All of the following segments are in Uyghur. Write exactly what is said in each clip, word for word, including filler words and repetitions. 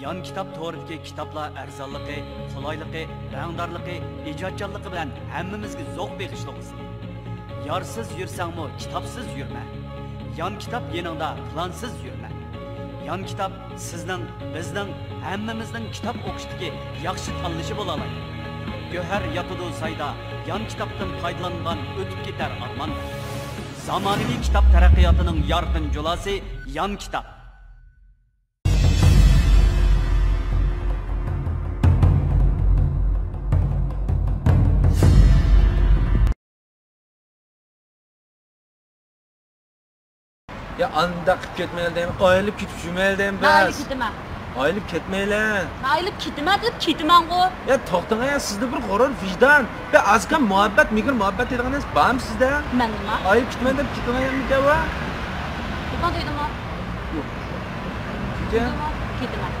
يان كىتاب تورىدىكى كىتابلار ئەرزانلىقى، قولايلىقى، رەڭدارلىقى، ئىجادچانلىقى بىلەن ھەممىمىزگە زوق بېغىشلىغۇسى. يارسىز يۈرسەڭمۇ، كىتابسىز يۈرمە. يان كىتاب يېنىڭدا پىلانسىز يۈرمە. يان كىتاب سىزنىڭ، بىزنىڭ، ھەممىمىزنىڭ كىتاب ئوقۇشتىكى ياخشى تاللىشى بولالايدۇ. گۆھەر ياتىدۇ سايدا، يان كىتابتىن پايدىلانغان ئۆتۈپ كېتەر ئارماندەك. زامانىۋى كىتاب تەرەققىياتىنىڭ يارقىن جۇلاسى يان كىتاب. يا ئانداق قىلىپ كەتمەيلى دەيمەن، ئايرىلىپ كېتىپ يۈرمەيلى دەيمەن. مەن ئايرىلىپ بەس. كېتىمەن. ئايرىلىپ كەتمەيلى. مەن ئايرىلىپ كېتىمەن دەپ كېتىمەنغۇ. يا توختاڭ يا، سىزدە بىر غۇرۇر، ۋىجدان، بىر ئازكام مۇھەببەت، مېھىر مۇھەببەت دەيدىغان نەرسە بارمۇ سىزدە؟ مەنمۇ. ئايرىلىپ كېتىمەن دەپ كېتىمەن يا، نېمە گەپ بار؟ دېدىڭمۇ؟ دېدىڭمۇ؟ كېتىمەن.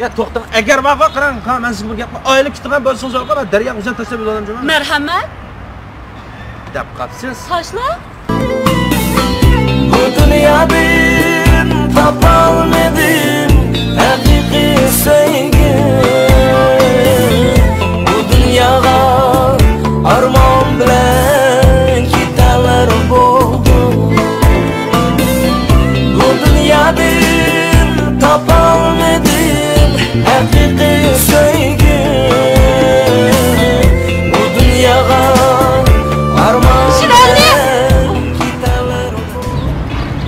يا توختاڭ، ئەگەر بارغۇ، قاراڭ، ها، مەن سىزگە بىر گەپ، ئايرىلىپ كېتىدىغان بولسىڭىز، دەرياغا ئۇزان تاشلاپ يۈرۈۋالامجۇ مەن؟ مەرھەمەت. دەپ قاپسىز. تاشلا. بۇ دۇنيادىن تاپالمىدىم ھەقىقىي سۆيگۈ. بۇ دۇنياغا ئارمان بىلەن كېتەلەر بولدۇم. بۇ دۇنيادىن تاپالمىدىم ھەقىقىي سۆيگۈ. بۇ دۇنياغا ئارمان بىلەن كېتەلەر.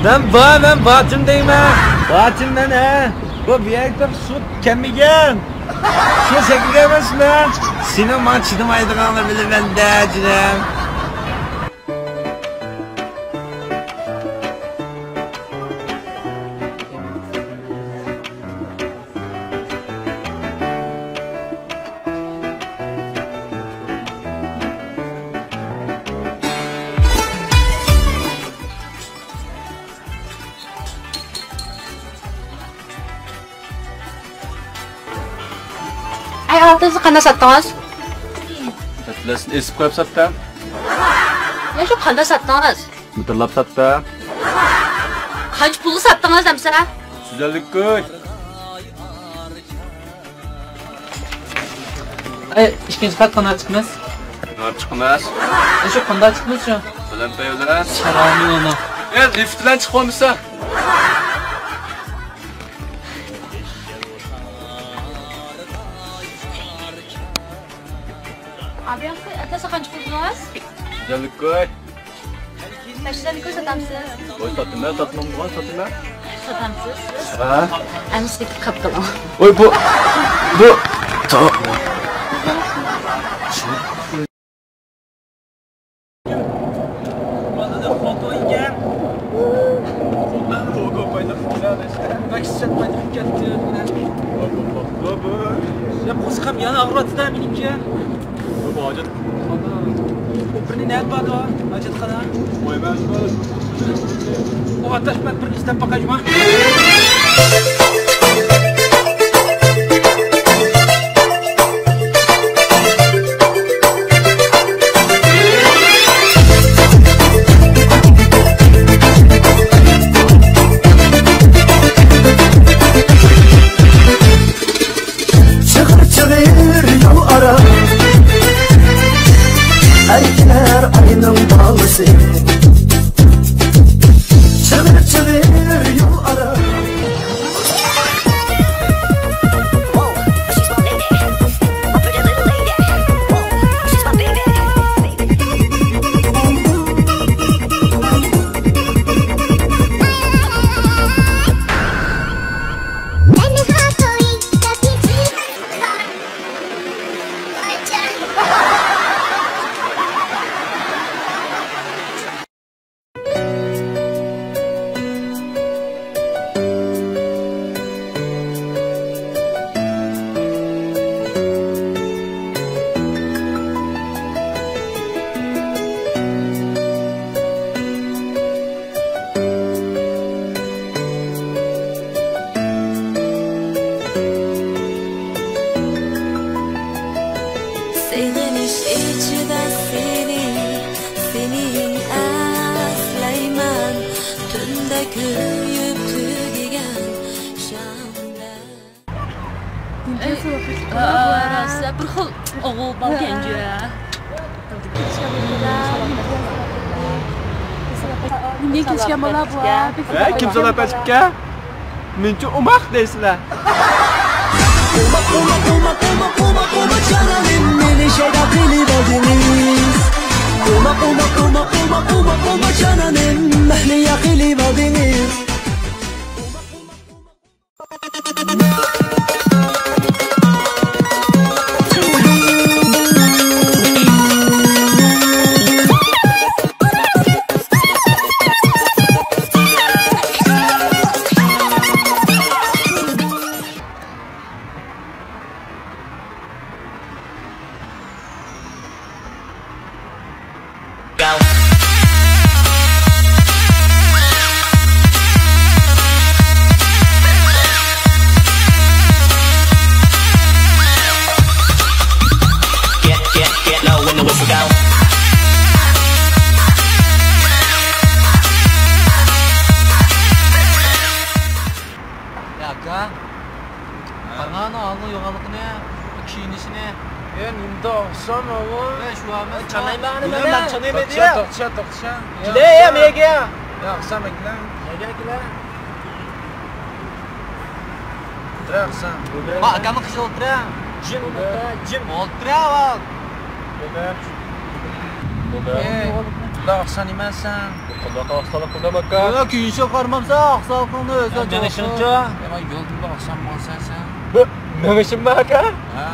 مەن بار، مەن باتىم دەيمەن. باتىم مەن، ھە. بۇ ۋىئايپى سۇت كەلمىگەن. شۇ سەكرىگەن ئەمەسمەن. سېنىڭ ماڭا چىدىمايدىغانلىقىنى بىلىمەن-دە، جېنىم. ئەي، ئالتىنىزنى قانداق ساتتىڭىز؟ تەپلەسىنى ئېسىپ قويۇپ ساتتىم. يا، شۇ قانداق ساتتىڭىز؟ مىتىرلاپ ساتتىم. قانچە پۇلغا ساتتىڭىز ئەمسە؟ سۈزەنلىك كۈچ. ئەي، ئىككىنچى قات قانداق چىقىمىز؟ نار چىقىمىز. ئەي، شۇ قانداق چىقىمىز شۇ؟ بىلەن پەيۋىلەن. شارامى ئۇنى. ئەي، لىفت بىلەن چىقىۋالمىسا. ئابىياقسى، ئەتلەسە قانچە پۇل بولىدۇ؟ سۈزەنلىك كوي. بەش يۈزنى كۆرسىتەمسىز؟ ۋاي، ساتىمەن، ساتمامدىغان ساتىمەن. ساتامسىز؟ ھە؟ ئەمسىز قاپ قىلىڭ. ۋاي، بۇ، بۇ، تا- يا، قورسىقىم يەنە ئاغرىۋاتىدۇ مېنىڭكى. بىرنى نەدە باردا؟ ھاجەتخانا. ئۇ ئاتاش، مەن بىرنى ئىزدەپ باقاي جۇما. چىغىر چىغىر يول ئارا، ئەركىلەر ئاينىڭ بالىسى. چىغىر چىغىر يول ئارا. ئەي، ئا، راست، بىر خىل ئوغۇل بالىكەنجۇ. نېمە كېلىشكەن بالا بۇ، ھە؟ ھە، كىم سالاپەتلىككە؟ مېنىڭچە ئوماق دەيسىلەر. ئوماق، ئوماق، ئوماق، ئوماق، ئوماق، ئوماق، جانانىم، مېنى شەيدا قىلىپ ئالدىڭىز. ئوماق، ئوماق، ئوماق، ئوماق، ئوماق، ئوماق، جانانىم، مەھلىيا قىلىپ ئالدىڭىز. يا ئاكا، قاراڭ ئانا ھالنىڭ يوغانلىقىنى، كىيىنىشىنى. ئە، نېمىدە ئاقسان ئاۋۇ؟ ئە، شۇ ئەمەس. چانايمەن ئانا مەن. چانايمەن توختىشە، توختىشە، توختىشە. كېلە، يا مېگە. يا ئاقسان، مەن كېلەم. مەگە كېلە. تۇرە ئاقسان. ما ئاكامنىڭ قېشىدا ئولتۇرە. جىم ئولتۇرە، جىم. ئولتۇرە ئاۋۋال. ئە، بۇنداق ئاقسان ئەمەسسەن. قانداق ئاقسانلىق قىلدىم ئاكا؟ يا، كىيىنىشىگە قارىمامسەن، ئاقسانلىقىڭنى ئۆزۈڭ. مېڭىشىڭچۇ؟ يا، يولدىمۇ ئاقسان بولسان سەن. مېڭىشىممۇ ئاكا؟ ھە.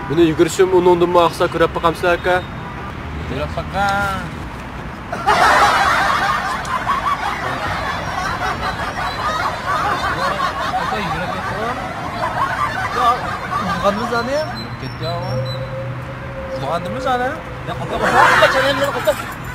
مېنى يۈگۈرۈشۈم ئۇنىڭدىنمۇ ئاقسان كۆرۈپ باقامسىلەر ئاكا؟ كۆرۈپ باققان. ئاكا يۈگۈرۈپ كەتتىغۇ. يا، ئۇرغاندىمىز ئانى؟ كەتتى يا. ئۇرغاندىمىز ئانى؟ يا، قاپا، قاپا.